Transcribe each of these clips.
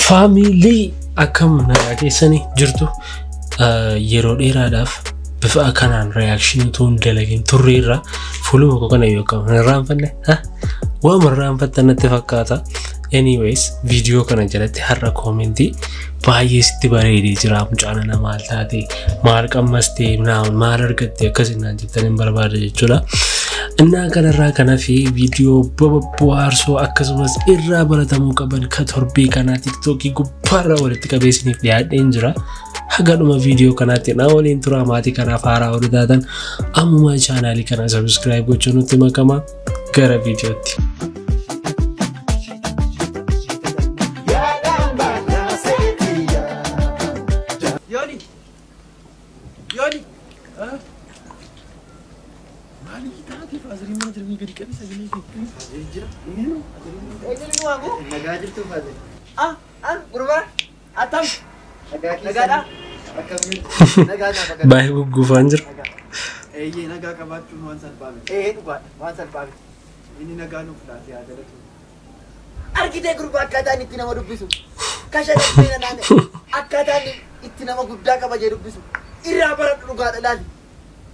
Family akkam nagaa keessanii jirtu? Yeroo dheeraadhaaf bifa akkanaan reaction utuu hin dalagin turreerra. Fuuluma koo kana yookaan hin irraanfanne, waanuma irraanfattan natti fakkaata. Anyways, viidiyoo kana jalatti har'a comment baay'ee sitti bareedee jira, mucaan ana maal taate, maal qammastee, maal argatte akkasin naan jettan hin barbaada jechuudha. Innaa kanarraa kana fi viidiyoo bohaarsoo akkasumas irraa baratamuu qaban ka torbee kanaa TikTokii gubbaarraa walitti qabeessiniif dhiyaadheen jira. Haga dhuma viidiyoo kanaatti na waliin turaa. Maatii kanaaf haaraa warri taatan ammumaa channelii kana subscribe gochuun nutti makama. Gara viidiyootti. Yoni! Yoni! Maali taate faazariin mana jirbii gadi qabi sagalee kee? Jira. Eenyuun waamu? Nagaa jirtu, Faazari. Ah, ah, gurbaa! Attam! Nagaa. Nagaadhaa? Akkamitti? Nagaa naaf akka. Baay'ee gugguufaan jira. Nagaa. Eeyyee, nagaa qabaachuun waan salphaa miti. Ee, dhugaadha, waan salphaa miti. Inni nagaa nuuf laatee haa galatu. Argitee gurbaa, akkaataa inni itti nama dubbisu. Kasha darbee naane akkaataa inni itti nama guddaa kabajee dubbisu. Irraa baradhu, dhugaadha, laali.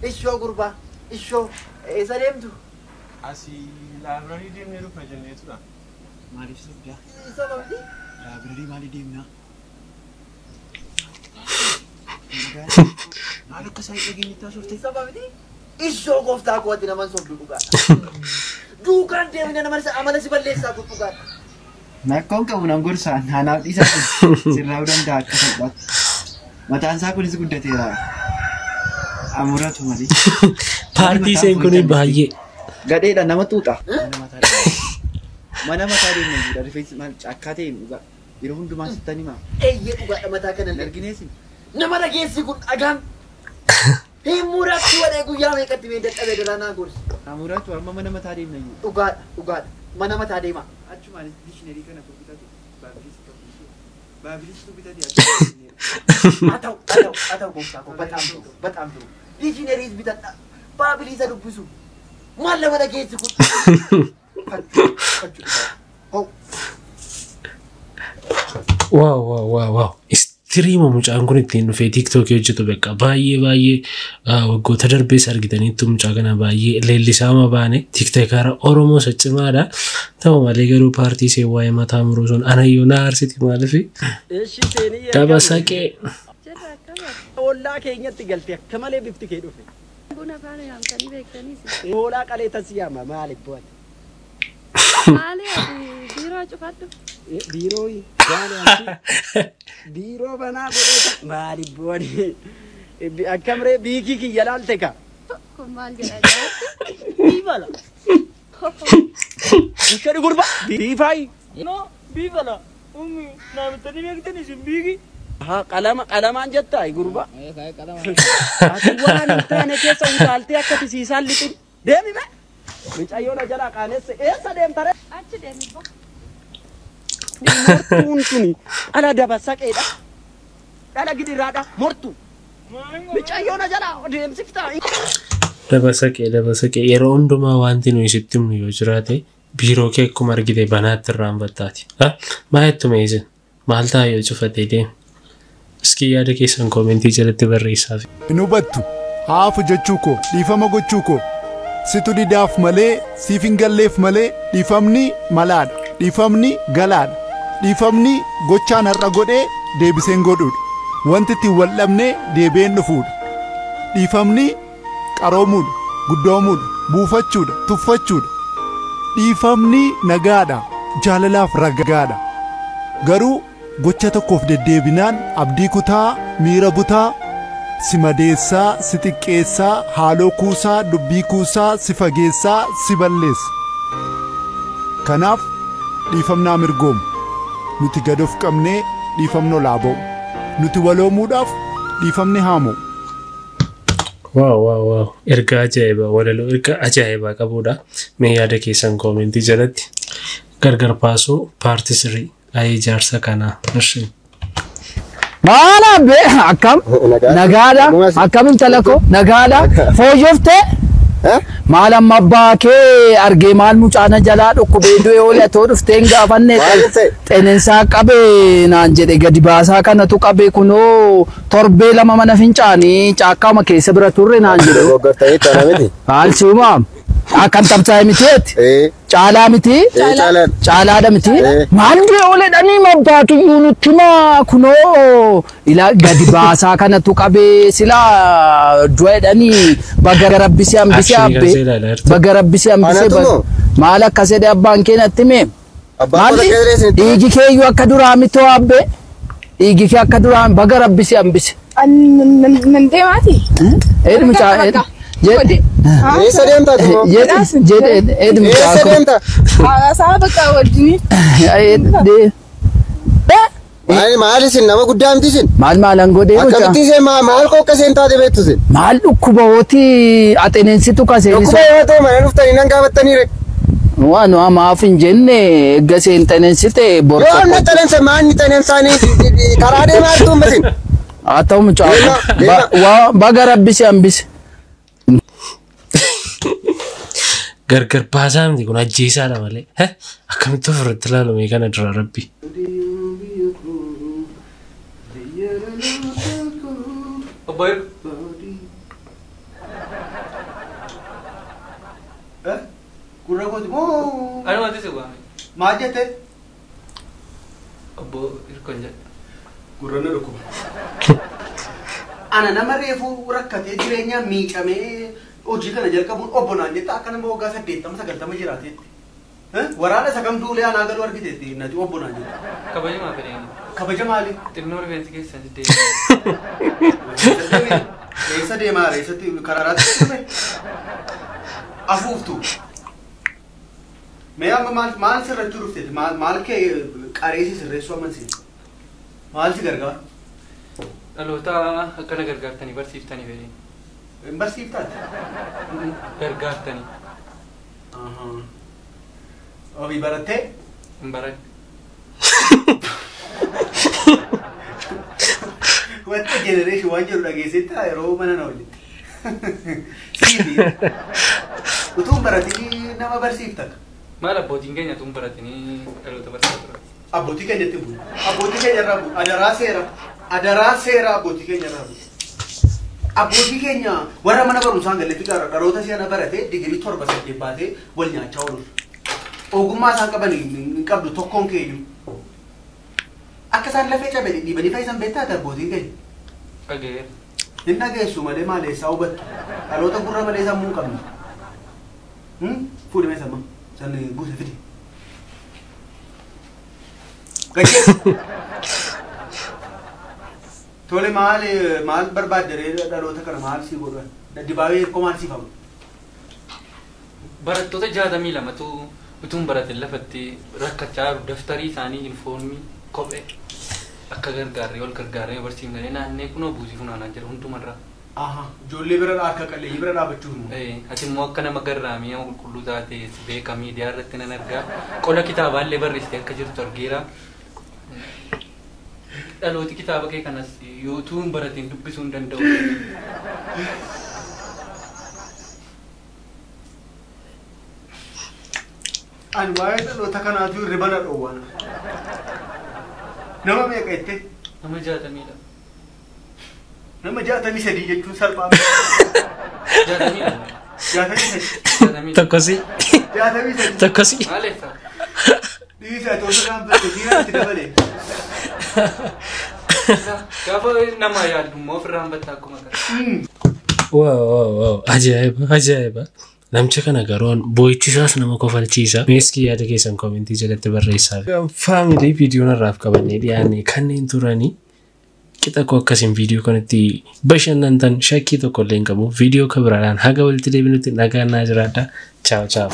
Ishoo gurbaa, ishoo, eessa deemtu? Asii library deemnee dhufna jenneetudha. Maaliif sobdaa? Sababni? Library maalii deemnaa? Maal akka isaan dhageenyetti haasofte? Sababni? Ishoo gooftaa kooti, naman sobdu, dhugaadha. Duukaan deemne nama amala si balleessaa kun, dhugaadha. Nakkoon qabu nan gorsa, naanaaf dhiisa, sirraa'uu danda'a akka salphaatti. Mataan isaa kunis guddateera. Amuratu malee. Paartii isheen kun baay'ee. Gadheedha, nama xuuxa. Mana mataa deemna jechuudha. Rifeensi maal caakkaa ta'e, dhugaa. Yeroo hundumaa sittan himaa. Eeyyee, dhugaadha, mataa kana Hin illee. argineesi. Nama dhageessi kun dhagaan. Hin muratti wadhee guyyaa meeqatti mee dadhabee dalaanaa gorsi. Amuratu, amma mana mataa deemna iyyuu. Dhugaadha, dhugaadha. Mana mataa deema. Achumaanis dictionary kana koo bitatu. Baabilis tokko. Baabilis bitate achuma. Haa ta'u, haa ta'u, haa ta'u, gooftaa koo, በጣም ጥሩ, በጣም ጥሩ. Dictionarys bitadha. Baabiliisa dubbisu. Maal nama dhageessi kun? Fachu, fachu, dhugaadha. Hoo. Wow, wow, wow, wow! Istiriima mucaan kun ittiin dhufee TikTokii hojjetu beeka. Baay'ee baay'ee waggoota darbees argitaniittu, mucaa kana baay'ee leellisaama baane, TikTokara Oromoo isa cimaadha. Ta'u malee garuu paartii ishee waa'ee mataa muruu sun anayyuu na aarsiti, maaliif? Eshi seenii. Dabasaqee. Jirra, akkam? Ollaa keenyatti galte, akka malee bifti kee dhufe. Buna faana yaamtanii beektaniis. Hoolaa qalee tas yaama, maali bu'ate? Maali, ati biiroo cufadhu. Biiroo gaani, biiroo banaa godhee, maali bu'ani? Akkamree, biikii kiyya laalte ka? Kun maal jedha jaatti? Biifala. Ishee gurba biifaayi. No, biifala. Ummi, naamitanii beektan isin biiki. Haa, qalama qalamaan jettaa gurba. Ati waan hin taane keessa utaaltee akka tisiisaan lixin. Deemi mee. Mucayyoon jalaa qaanesse, eessa deemtare? Achi deemi bo. Mortuun tuni dhala dabasaqeedha. Dhala gidiraadha mortu. Mucayyoon jalaa deemsiftaa. Dabasaqee, dabasaqee, yeroo hundumaa wanti nuyi sitti himnu yoo jiraate, biiroo kee akkuma argite banaatti irraanfattaati. Maa ittuma isin maal ta'a yoo cufatee deeme? Iski yaada keessan comment jalatti barreessaa. Hin hubattu, haafu jechuu koo, dhiifama gochuu koo situ didaaf malee, siif hin galleef malee. Dhiifamni malaadha, dhiifamni galaadha, dhiifamni gochaan har'a godhee deebiseen godhuudha, wanti ittiin wal dhabnee deebi'een dhufuudha. Dhiifamni qaroomuudha, guddoomuudha, buufachuudha, tuffachuudha. Dhiifamni nagaadha, jaalalaaf ragaadha. Garuu gocha tokkoof deddeebinaan abdii kutaa, miira butaa, si madeessaa, si xiqqeessaa, haaloo kuusaa, dubbii kuusaa, si fageessaa, si balleessa. Kanaaf dhiifamnaa mirgoomu. Nuti gad of qabnee dhiifamni olaa ba'u. Nuti waloomuudhaaf dhiifamni haamu. Wow, wow, wow! Ergaa ajaa'ibaa, walaloo ergaa ajaa'ibaa qabudha. Mee yaada keessan comment jalatti. Gargar baasuu part 3 ayee ijaarsa kanaa. Ishi. Maal abbee, akkam? Nagaadha. Akkam, intala koo? Nagaadha. Fooyyooftee? Maal amma abbaa kee argee maal mucaana jalaa dhukkubee du'e oolee atoo dhuftee hin gaafanne xeneensaa qabee naan jedhe gadi baasaa kanatu qabee kunoo torbee lama mana fincaanii caakkaama keessa bira turre naan jedhe. Goggartanii tana miti. Maal si'umaa? Akkam tamsaa'e miteeti? Caalaa miti? Caalaadha miti? Maal du'e oolee dhanii mabbaatu iyyuu nutti himaa kunoo ilaa gadi baasaa kanatu qabee silaa du'e dhanii baga rabbisee hambisee abbee baga rabbisee hambisee maal akkas jedhe abbaan kee natti hime? Maal dhiigi kee iyyuu akka duraa mitoo abbee dhiigi kee akka duraa baga rabbisee hambise. Nan deemaati? Eedhu mucaa eedhu. Eessa deemta ati? Jedhe eedhu mucaa Eessa deemta? Haasaa bakka wajjin. Maal isin nama guddaa miti isin? Maal maalan godhee mucaa? Akkamitti isin maal qoqqaseen seen taate beektu isin? Maal dhukkuba hooti axeensitu kaseen Dhukkuba yoo ta'u mana dhuftanii nan gaafattanii re. Waan maaf hin jenne eegga seen xeneensite bor Yoo amma xeneense maanni xeneensaanii karaa deemaa jirtu isin? Haa ta'u mucaa baga rabbisee hambise. Gargar baasaa miti kun ajjeesaadha malee. Akkamitti ofirratti ilaalume kana dura rabbi. Obbo Hirko. Gurra kooti moo? Ani wanti si waame. Maal jette? Obbo Hirko hin jedhe. Gurra na dhukkuba. Ana nama reefuu rakkatee jireenya miicamee hojii kana jalqabuun obbo naan jetta akka nama waggaa 80 90 jiraateetti. Waraana isa kam duulee anaa galuu argiteetti nati obbo naan jetta. Kabaja maa fedheen? Kabaja maali? Xinnoo rifeensi keessan deddeebi'e. Eessa deemaa eessatti karaaraatti dhufe? Afuuftu. Mee amma maal maal sirrachuu dhufteetti? Maal maal kee qareessi sirreessuu amansiisa? Maal si gargaara? Dhaloota akkana gargaartanii barsiiftanii fedheen. Hin barsiiftaati? Gargaartanii. Ofii barattee? Hin baradhe. Wanta generation waan jedhu dhageessetti yeroo mana na walitti. Siifi utuu hin baratinii nama barsiifta. Maal abbootiin keenya utuu hin baratinii dhaloota barsiisaa turan? Abbootii keenyatti bu'u. Abbootii keenya irraa bu'u. Adaraa seera. Adaraa seera abbootii keenya irraa bu'u. Abbootii keenya warra mana barumsaan galletti gaara dhaloota si'ana baratee digirii 7 8 baatee wal nyaachaa oolu. Ogummaa isaan qaban hin qabdu tokkoon keeyyu. Akka isaan lafee cabe dhiibanii fayyisan beektaa abbootiin keenya. Dhageera. Hin dhageessu malee maal eessaa hubattu. Dhaloota gurra malee sammuu hin qabnu. Fuudhi mee samma. San buuse fidi. Gajjee. Tole maal maal barbaadde dhaloota kana maal si godhan? Dibaabee hirkoo maal si famu? Barattoota 62tu utuu hin baratin lafatti rakkachaa jiru. Daftarii isaanii, yuunifoormii, kophee akka gargaarree wal gargaarree barsiifnee naannee kunoo buusii funaanaa jira hundumarraa. Ijoollee bira harka qalleeyyii bira dhaabbachuuf immoo. Ati immoo akka nama garraamii nama qulqulluu taate beeka miidiyaa irratti nan argaa. Qola kitaabaallee barreessitee akka jirtu argeera. Dhalooti kitaaba kee kanas yoo utuu hin baratin dubbisuu hin danda'u. Ani waa'ee dhaloota kanaatu hirriba na dhoowwana. Nama meeqa jettee? Nama 62. Nama 63 jechuun salphaa miti. 62. 63. Tokkosi. 63. Tokkosi. Maal eessa? Dhiisa ati osoo isaan birte siiraan itti dabale. Gaafa nama yaaddu immoo ofirraa hambatta akkuma kana. Wow wow wow ajaa'iba ajaa'iba. Namicha kana garuu boo'ichisaas nama kofalchiisa. Meeskii yaada keessan koomentii jalatti barreessaa. Faamilii viidiyoon irraaf qabannee dhiyaanne kanneen turanii qixa koo akkasiin viidiyoo kanatti bashannantan shakkii tokko illee hin qabu. Viidiyoo kan biraadhaan haga walitti deebinutti nagaan naa jiraadha. Chaaw chaaw.